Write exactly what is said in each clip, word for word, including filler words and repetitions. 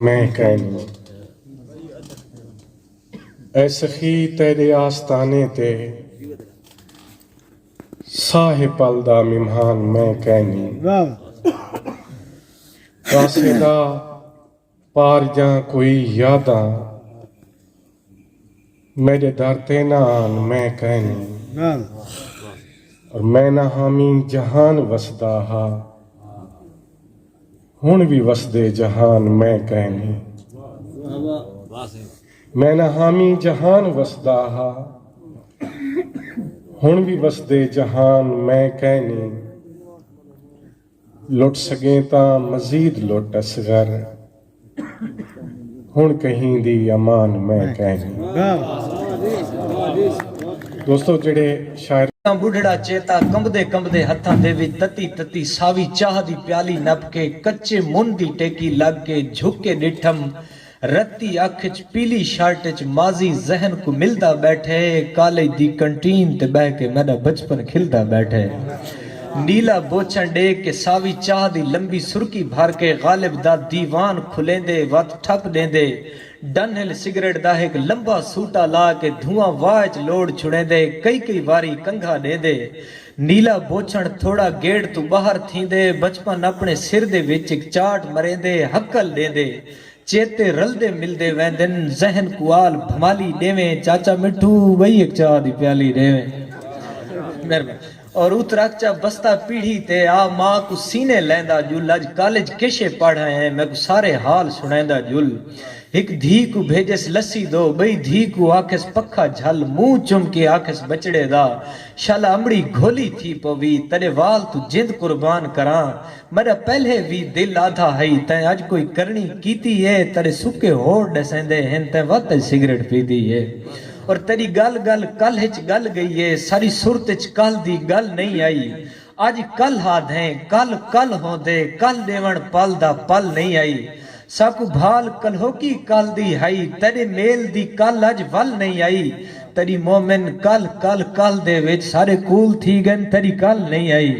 میں کائنی۔ اے سخی تیݙے آستانے تے ساہ پل دا ممہان میں کائنی۔ واہ۔ راسے دا پار جاں کوئی یاداں میݙے در تے نہ آن میں کائنی۔ واہ۔ اور میں نہ حامی جہان وسدا ہا، ہݨ وی وسدے جہان میں کائنی۔ میں نہ حامی جہان وسدا ہا، ہݨ وی وسدے جہان میں کائنی۔ لٹ سڳیں تاں مزید لٹ اصغر، ہݨ کہیں دی امان میں کائنی۔ واہ۔ دوستو، جڑے شاعر تاں ٻڈھڑا چیتا کمبدے کمبدے ہتھاں دے وچ تتی تتی ساوی چاہ دی پیالی نپ کے، کچے من دی ٹیکی لگ کے جھک کے ݙٹھم۔ رتی اکھ اچ پیلی شرٹ اچ ماضی ذہن کوں ملدا ٻیٹھے، کالج دی کنٹین تے ٻہہ کے میݙا بچپن کھلدا ٻیٹھے۔ نیلا بوچھݨ ݙے کے ساوی چاہ دی لمبی سرکی بھر کے غالب دا دیوان کھلیندے وت ٹھپ ݙیندے۔ ڈن ہل سگریٹ دا ہک لمبا سوٹا لا کے دھواں واہ اچ لوڑ چھڑیندے، کئی کئی واری کنگھا ݙیندے۔ نیلا بوچھݨ تھوڑا گیٹ توں ٻاہر تھیندے، بچپن اپݨے سر دے وچ ہک چاٹ مریندے، ہکل ݙیندے۔ چیتے رلدے ملدے ویندن، ذہن کوں آل بھمالی ݙیویں، چاچا مٹھو ٻئی ہک چاہ دی پیالی ݙیویں۔ مہربانی۔ اور اترکھ چا بستہ پیڑھی تے آ ماء کوں سینے لیندا ڄل، اڄ کالج کیشے پڑھ آئیں، میکوں سارے حال سݨیندا ڄل۔ ہک دھی کوں بھیجس لسی دو، ٻئی دھی کوں آکھس پکھا جھل، منہ چم کے آکھس ٻچڑے دا، شالا امڑی گھولی تھی پوی، تیݙے وال توں جند قربان کراں۔ میݙا پہلے وی دل آدھا ہئی، تیں اڄ کوئی کرݨی کیتی اے، تیݙے سکے ہوڑ ݙسیندے ہن، تیں وت اڄ سگریٹ پیتی اے۔ اور تیݙی ڳل ڳل کلھ اچ ڳل ڳئی اے، ساݙی سرت اچ کلھ دی ڳل نئیں آئی۔ اڄ کلھ آدھیں، کلھ کلھ ہوندے، کلھ ݙیوݨ پل دا پل نئیں آئی۔ ساکوں بھال کلہوکی کلھ دی ہئی، تیݙے میل دی کلھ اڄ ول نئیں آئی۔ تیݙی مومن کلھ کلھ کلھ دے وچ سارے کول تھی ڳن، تیݙی کلھ نئیں آئی۔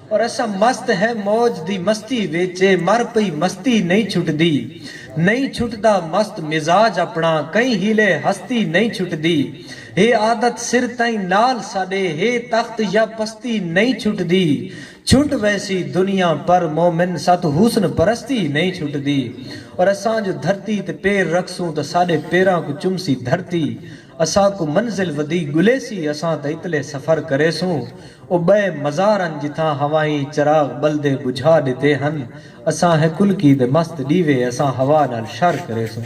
اور اساں مست ہیں موج دی مستی وچ، اے مر پئی مستی نئیں چھٹدی۔ نئیں چھٹدا مست مزاج اپݨا، کہیں ہیلے ہستی نئیں چھٹدی۔ ہے عادت سر تئیں نال ساݙے، ہے تخت یا پستی نئیں چھٹدی۔ چھٹ ویسی دنیا پر مومن، ساتوں حسن پرستی نئیں چھٹدی۔ اور اساں جو دھرتی تے پیر رکھسوں تاں ساݙے پیراں کوں چمسی دھرتی۔ اساکوں منزل ودی ڳلیسی، اساں تاں اتلے سفر کریسوں۔ او ٻئے مزار ہن جتھاں ہوائیں چراغ ٻلدے ٻجھا ݙتے ہن۔ اساں ہیں کلکی دے مست ݙیوے، اساں ہوا نال شر کریسوں۔